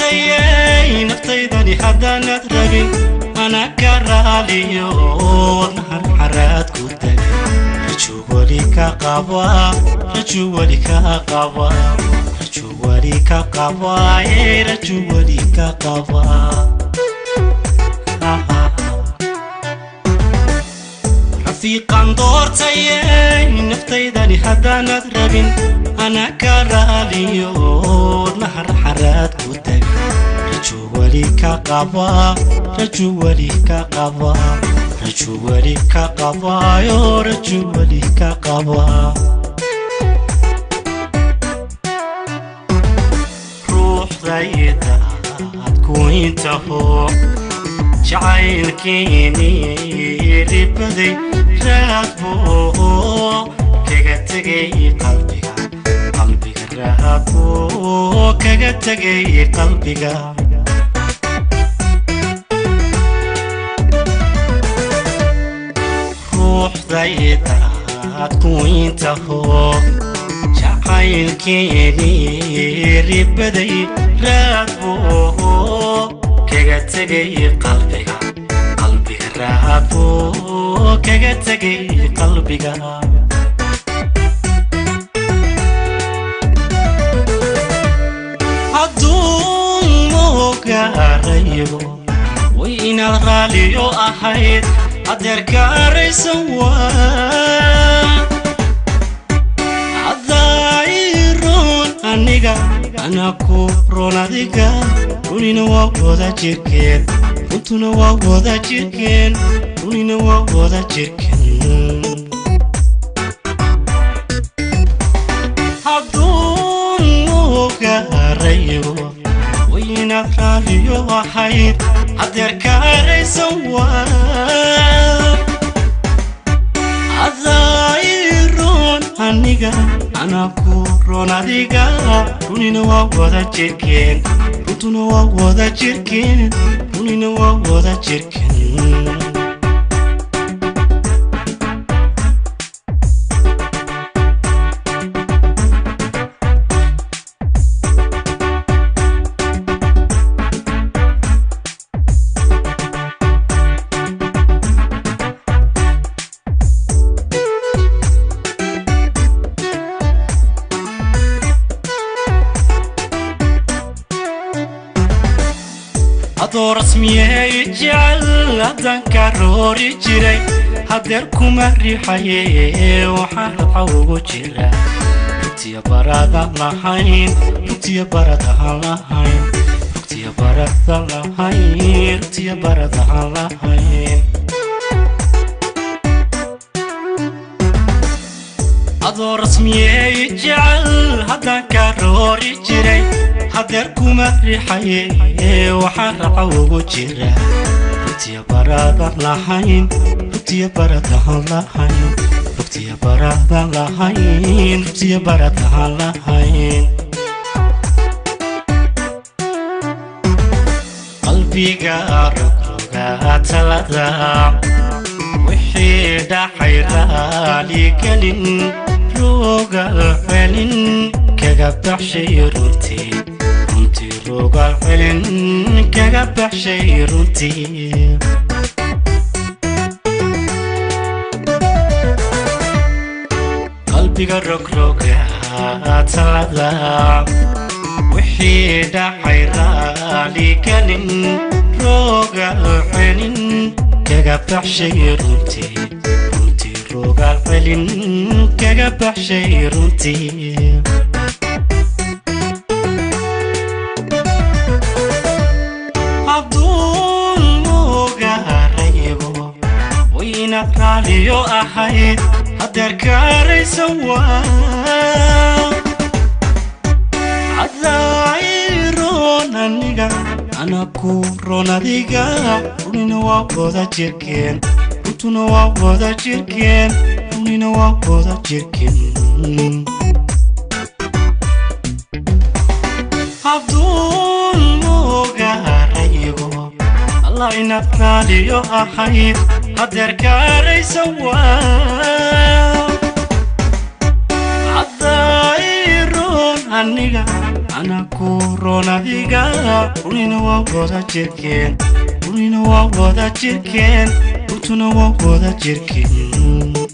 doortayey naftaydani haddaanad rabin ana ka raaliyo wadnahan xaraad ku tagay rajuu weli ka qabaa rajuu weli ka qabaa rajuu weli ka qabaa ee rajuu weli ka qabaa rafiiqan doortayey naftaydani haddaanad rabin ana ka raaliyo wadnahan xaraad ku tagay rajuu weli ka qabaa rajuu weli ka qabaa rajuu weli ka qabaayo rajuu weli ka qabaa ruuxdayda aad ku intaho jacaylkiini ribaday raad buu kaga tegay qalbiga qalbiga raad buu kaga tegay qalbiga ruuxdayda aad ku intaho jacaylkiini ribaday raad buu kaga tegay qalbiga qalbiga raad buu kaga tegay qalbiga hadduu mogaarayo way inaad raaliyo ahayd adeerkaaraysan waa haddaayiroon aniga anaa ku roon adiga runina waa wada jirkeen runtuna waa wada jirkeen runina waa wada jirkeen hadduu mogaarayo way inaad raaliyo ahayd adeerkaaraysan waa haddaayiroon aniga anaa ku roon adiga runina waa wada jirkeen runtuna waa wada jirkeen runina waa wada jirkeen adoo rasmiyey jecel haddaan ka roori jiray hadeer kuma riixaye waxaan radxa ugu jira rugtiya barada lahayn rugtiya baradahan lahayn rugtiya barada lahayn rugtiya baradahan lahayn adoo rasmiyey jecel haddaan ka roori jiray hadeer kuma riixaye waxaan raca ugu jira rugtiya baradan lahayn rugtiya baradahan lahayn rugtiya baradan lahayn rugtiya baradahan lahayn qalbiga rogroga talada wixii dhacay raaligelin rogal celin kaga baxshay runtii runtii rogal celin kaga baxshay runtii qalbiga rogroga talada wixii dhacay raaligelin rogal celin kaga baxshay runtii runtii rogal celin kaga baxshay runtii hadduu mogaarayo way inaad raaliyo ahayd hadeerkaaraysan waa haddaayiroon aniga ana ku roon adiga runina waa wada jirkeen runtuna waa wada jirkeen runina waa wada jirkeen hadduu mogaarayo allah inaad raaliyo ahayd hadeerkaaraysan waa haddaayiroon aniga, ana ku roon adiga. Runina waa wada jirkeen, runina waa wada jirkeen, runtuna waa wada jirkeen.